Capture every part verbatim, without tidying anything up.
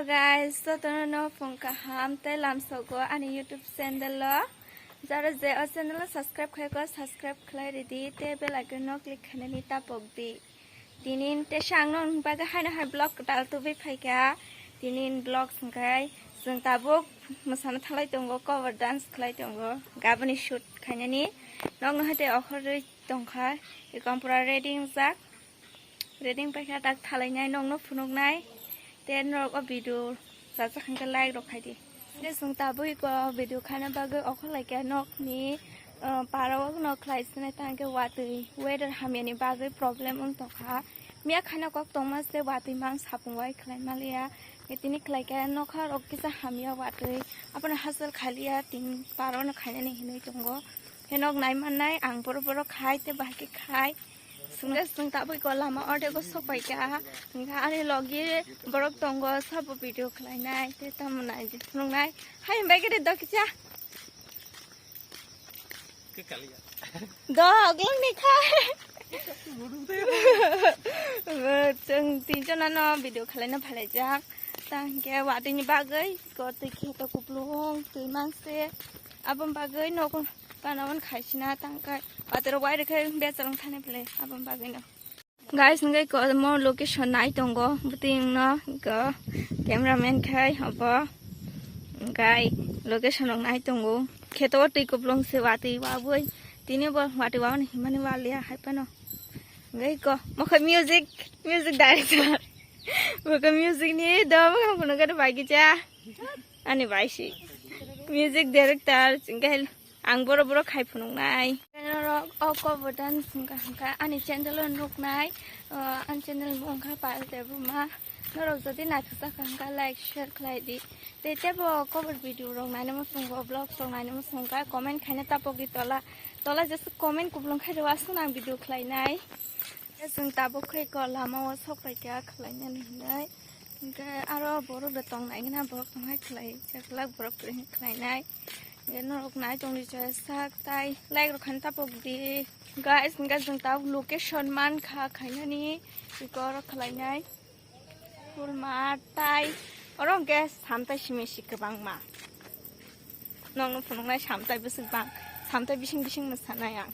Guys, jotono no phung kaham tei lamsogo ani YouTube channel o. Jara je o channel o subscribe khaiko, subscribe khlai ridi tei bell icon no click khainani tapok di. Tinin tesa ang nokni bagwi haino hai vlog kwtal tubui phaikha. Tinin vlog hwnkhe chwng tabuk mwsana thalai tongo, cover dance khlai tongo, gaboni shoot khainani. Nokno hai tei okhorwi tongkha, ekam pura ready wngjak. Ready wngpaikha tak thalainai nokno phunuknai. Tei norok o video chajak hwnkhe like rok khaidi. Tei chwng tabuk o video khaina bagwi okhorlaikha nokni, ah, parao no khlai sinai tangkhe watwi weather hamyani bagwi problem wng tongkha. Miya khaina kok tongma se watwi mang sapung wai khlai maliya. Tini khlaikha nokha rok kisa hamya watwi. Abono hachal khaliya tini parao no khainani hinwi tongo. Khe nok nai mannai ang boro boro khai tei bahai khe khai. Sungde sung tabui ko lama ordego sokpaikha. Hingkha ani logi borok tongo sabo video khlainai tei tamo naidi phunuknai. Hai himbai khe de dokisa. Dok longni khai. Chwng tinjon ano video khwlaina phalaijak. Ta hingke watwi ni bagwi ko twi kheto kuplung twi mangse. Aboni bagwi nogo kana on khaisina tangkai. Watwi rok wai rwkhe bechal wng thani bwle aboni bagwi no. Guys, hingke ko mo location nai tongo. Bwtwi wngno ko cameraman khai obo. Hingkai location rok nai tongo. Kheto twi kuplung se watwi wabwi. Tini bo watwi waboni himani waliya hai phano. Hingke ko mo khe music, music director. Bo khe music ni do bo khe phunukgwi bagija. Ani bai si. Music director hingke ang boro boro khai phunuknai. Norok o cover dance hingka hingka ani channel o nuknai, ah, ani channel bo wngkha Payal Debbarma. Norok jodi naithok jakha hingka like, share khlai di. Tei tebo cover video rok naina muchungo, vlogs rok naina muchungo, comment khaina tapok di tola. Tola jesa comment kuplung khai rw aswk nang video khlainai. Tei chwng tabuk khai ko lama o sok pai kha khlainani hinwi. Hingke aro borok rok tong nai gana borok tong hai khlai, chaklak borok tong hai khlainai. Hingke norok nai tong di sak tai like rok khan tapok di. Guys, hingke chwng tabuk location man kha khainani iko oro khlainai. Kulma tai oro hingke samtai simi si kwbangma. Nokno phunuknai samtai bwswk bang, samtai bising bising mwsanai ang.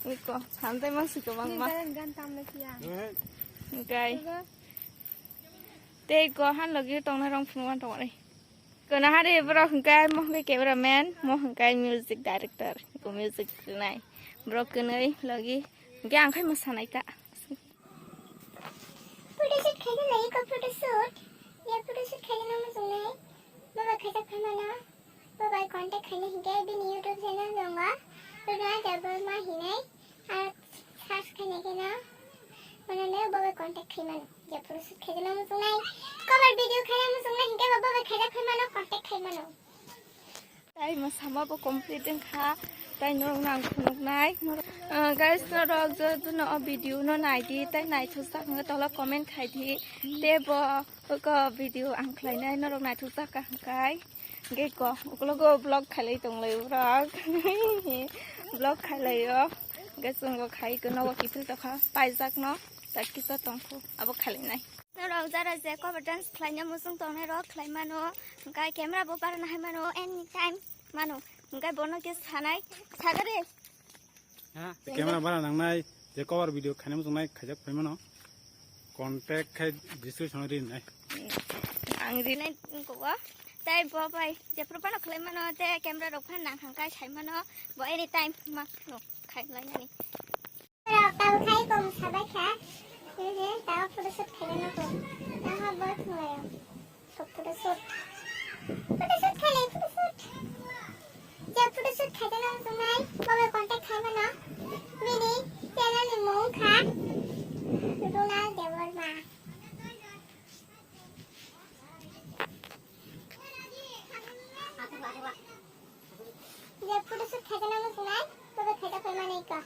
Iko samtai mangsi kwbangma. Ni garan gan tamle siya. Hingkai. Tei ko han logi tongnai rong phunukma tongo. Kono hari borok hingke mo hingke cameraman, mo hingke music director, ko music rwnai. Borok kwnwi logi hingke ang khai mwsanai ta. Photoshoot khaina lai ko photoshoot. Ya photoshoot khaina no muchungnai. Baba khaijak phaimano. Baba contact khaina hingke bini YouTube channel tongo. Runa Debbarma hinai. Ar search khaina khe no. Mano ne baba contact khaimano. Ya photoshoot khaina no muchungnai. Cover video khaina muchungnai hingke baba khaijak phaimano contact khaimano. Tai mwsama bo complete wngkha, tai norok no ang phunuknai. Norok, ah, guys, norok jotono o video no naidi, tai naithokjak hwnwi tola comment khaidi. Tei bo oko video ang khlainai, norok naithokjak kha hwnkhe. Hwnkhe ko, ukologo vlog khailai tonglai borok. Vlog khailaio. Hwnkhe chwng bo khai ko nogo kiphil tokha, paijak no, tak kisa tongkhu, abo khailainai. Norok jara je cover dance khlaina muchung tongnai rok khlai mano, hwnkhe camera bo barana hai mano, anytime mano, hwnkhe bono khe sanai, sagare. Ha? Camera bara nangnai, je cover video khaina muchungnai khaijak phai mano, contact khai description o rinai. Ang rinai ko, tai bo bai jephru phano khlai mano, te camera rok phan nang hangkai sai mano, bo anytime ma no khai lai nani. Tabo khai kom sabai kha. Tabo photoshoot khaina nokho. Tabo bo thwnglaio. Photoshoot. Photoshoot khailai photoshoot. Je photoshoot khaina nang sunai. Bobo contact khai mano. Bini channel ni mung kha Ronald Debbarma. Je photoshoot khaina nang sunai. Bobo khaida koi mano ika.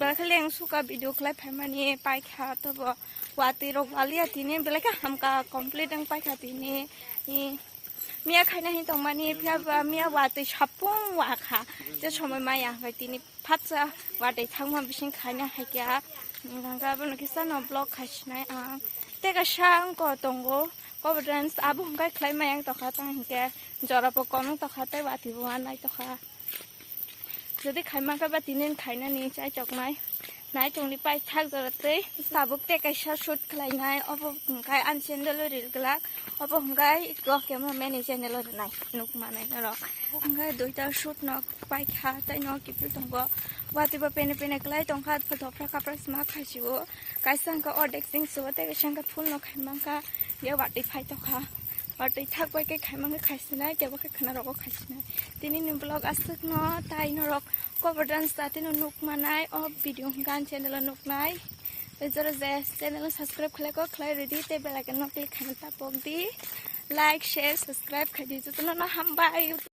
Bakhali ang suka video khlai phaimani paikha tobo watwi rok waliya tini belai khe hamka complete ang paikha tini. I Miya khaina hin tongmani, phiya ba miya watwi sapung wa kha. Je somoi maya hwnkhe tini phatsa watwi thangma bising khaina hai khe. Hwnkhe abono kisa no vlog khai sinai ang. Tei kaisa wngko tongo, cover dance abo hwnkhe khlai maya wng tokha, tang hinkhe jora bo kom wng tokha tei watwi bo wanai tokha. Jodi khaima khe ba tinin khainani chai choknai. Nai tongni paithak jora tei tabuk tei kaisa shoot khlainai. Obo hwnkhe ani channel o ril glak. Obo hwnkhe o camera man ni channel o rwnai nuk manai norok. Hwnkhe duita shoot no paikha tei no kiphil tongo. Watwi bo pene pene klai tongkha, dophra kaphra sma khaisio. Kaisa hwnkhe ordek sing suo tei kaisa hwnkhe full no khaimangkha. Ya watwi phai tokha. Watwi thak bai khe khaimang khe khaisinai, kebo khe khwna rogo khaisinai. Tini ni vlog aswk no tai norok cover dance jati no nuk manai o video hwnkhe ani channel o nuknai. Tei jora je channel o subscribe khlai kok khlai rwdi tei bell icon no click khaina tapok di. Like, share, subscribe khaidi jotono no hambai.